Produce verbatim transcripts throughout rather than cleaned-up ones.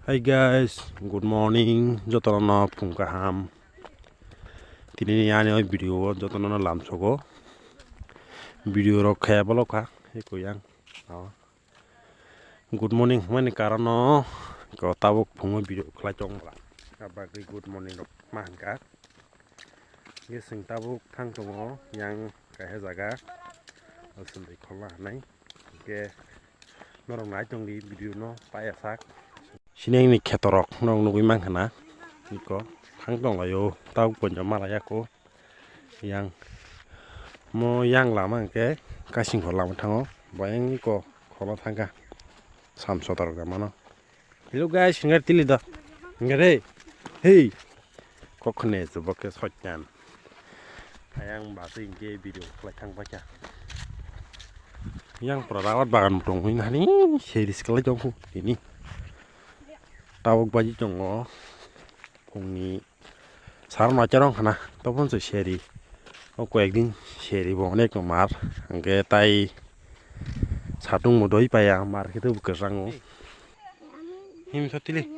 Hi guys, good morning. Jotono no phung kaham. Tini ni ani oi video o jotono no lamsogo. Video rok khaya bolo kha, eko yang. Oh. Good morning hwnmani karon no ko tabuk phungo video khlai tong bwla. Abagwi good morning rok ma hwnka. Hwnkhe chwng tabuk thang tongo yang kaisa jaga. Aswk bai kholna hinwi. Hwnkhe norok nai tongdi video no paiya sak. Sini ni khetorok norok nugwi mankha na. Iko thang tonglaio tabuk ponjo malaiya ko. Yang mo yang lama hwnkhe kasing khor lama thango. Bo yang iko khorma thangkha. Sam sotarok da mano. Hello guys, hingar tili da. Hingar hey. Hey. Kokhone se boke sotyan. Ayang basi hingke video khlai thang paikha. Yang pura rawat bagan tong hini hani series khlai tong ini. Tabuk baji tongo. Phungni sar ma cherong khana tobon se seri. O koyekdin seri bo onek mar. Hingke tai satung mo doi paya mar khe tei bwkha rango. Him sotili.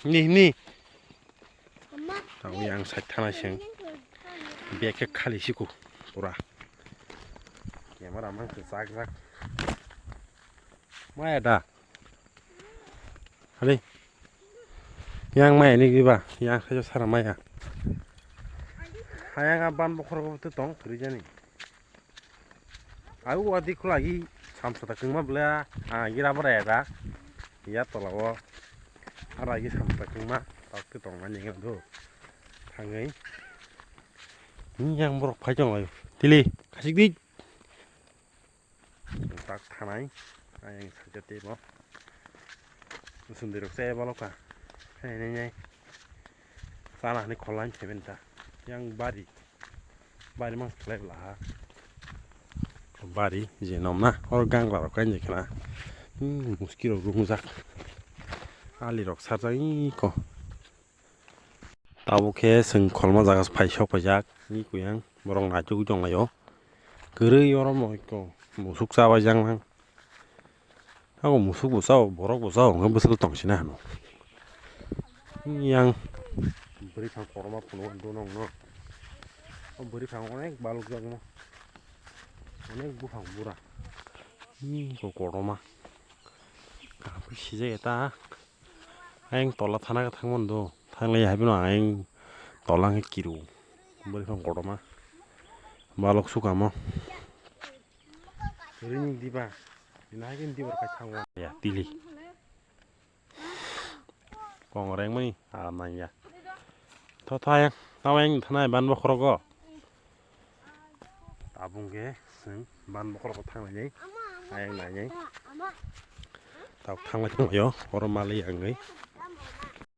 Ni ni. Tangwi ang side thana seng. Bag khe khali siko pura. Camera man se jak jak. Maya da. Hali. Yang maya ni giba, yang khajo sara maya. Hayang a ban bokhorok bo tong kwrwi jani. Au wadi khulagi samsata kwngma bwle a gira bwraya da. Ya tola o. Ara gi samsata kwngma tok tong mani do. Thangwi. Yang borok phai tong lai. Tili khasik di. Tak thanai. Ayang saja tebo. Sundiro se baloka. Hai nai nai. Sana ni kholan payment ta. Yang bari. Bari mang khlai bla ha. Bari je nom na or gang la rok kan je khna. Hmm, muski rok rung jak. Ali rok sarjak iko. Tabuk khe chwng kholma jaga phai sok paijak. Ni kuyang borok naituk tong lai o. Kwrwi oro mo iko musuk chabai jak nang. Ako musuk bo chao, borok bo chao, hwnkhe bwswk tong sina hano. Yang bwrwi phang kotorma phunuk do nong no. O bwrwi phang onek baluk jak no. Onek buphang bura. Hmm, ko kotorma. Kaham khe sijak eta. Ayang tola thana khe thangmani do. Thanglai hai phano ayang tola khe kiru. Bwrwi phang kotorma. Baluk sukamo. Rini diba. Ina hai khe diba kai thango. Ya, tili. Kong rengmani, ah, nangya. Tho, tho, ayang. Tamo ayang thanai ban bokhorok o. Tabung khe chwng ban bokhorok o thang lainai. Ayang nainai. Tabuk thang lai tonglaio. Oro mali yangwi.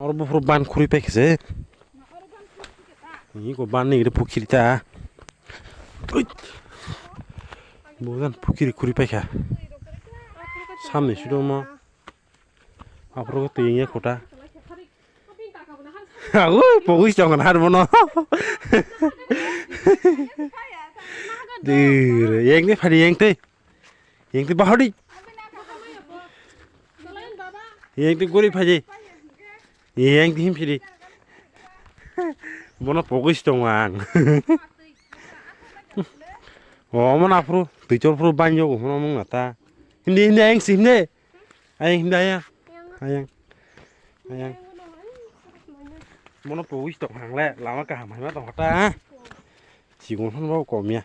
Oro buphuru ban khurui paikha se. Ni ko ban ni pukhiri ta. Ui. Bo dan pukhiri khurui paikha. Samni sudo mo. Aphuru twi wngya kota. Ago, pogwi chong har bono. Dire, yang ni phari yang tei. Yang tei bahari. Yang tei gori phaji. Yang tei him phiri. Bono pogwi chong ang. O, mon aphuru, twi chor phuru banyo, hono mung nata. Hindi, hindi, yang si hindi. Ayang hindi ayang. Ayang. Ayang. Mono pogwi tong hangle, lama kaham hai ma tong hota. Sigon hon bo kom ya.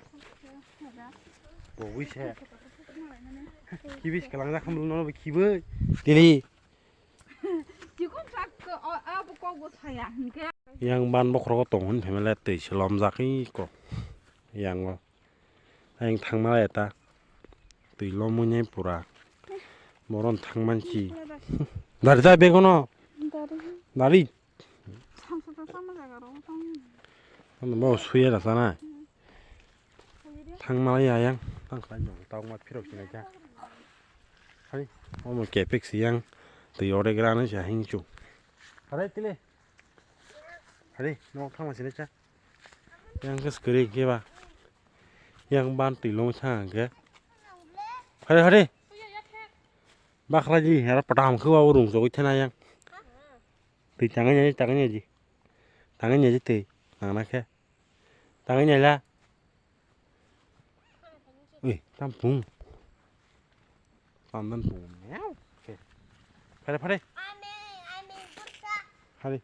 Pogwi se. Kibis kalang jak hamlo no bo kibo. Tini. Sigon sak ko, a, a, bo kok bo saya, hingke. Yang ban bokhrogo tong hon family tei selom jak i ko. Yang o. Ayang thangma eta. Twi lomwi nai pura. Boron thangman si. Dari ta begono. Dari. Dari. Samsa ta sama jaga ro tang. Ano mau suya rasa na. Thangma ya yang. Tang khlai jong tau ma phirok sinai kha. Hai, omo kepek si yang. Twi ore grana si hing chu. Hare tile. Hare no thangma sinai cha. Yang khe swkari khe ba. Yang ban twi lung thang khe. Hare hare. Bakra ji hera patam khe wa rung jogoi thena yang. Twi tangwi nai, tangwi nai di. Tangwi nai di twi. Nangna khe. Tangwi nai la. Ui, tam pung. Pandan pung. Miau. Oke. Phare, phare. Phare.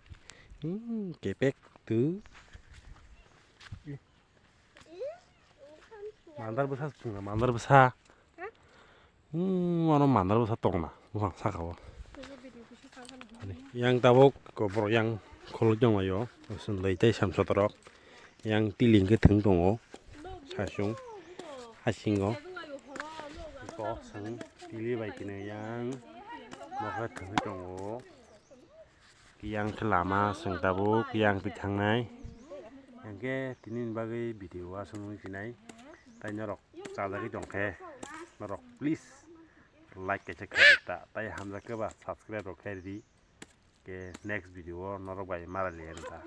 Hmm, kepek tu. Mandar bwsa pung, mandar bwsa. Hmm, ano mandar bwsa tongna. Buphang saka o. Yang tabuk kobor yang kholo jong ayo. Usun lai tai sam sotorok. Yang tiling ke thung tongo. Sasung. Hasingo. Ko sang tili bai kene yang. Mokhe thung tongo. Yang khe lama sung tabuk yang twi thangnai. Yang khe tini ni bagwi video aswk nung sinai. Tai norok chajagwi tong khe norok please like kaisa khe ta. Tai hamjak khe ba subscribe rok khe di. Ke next video o norok bai mara liya ta.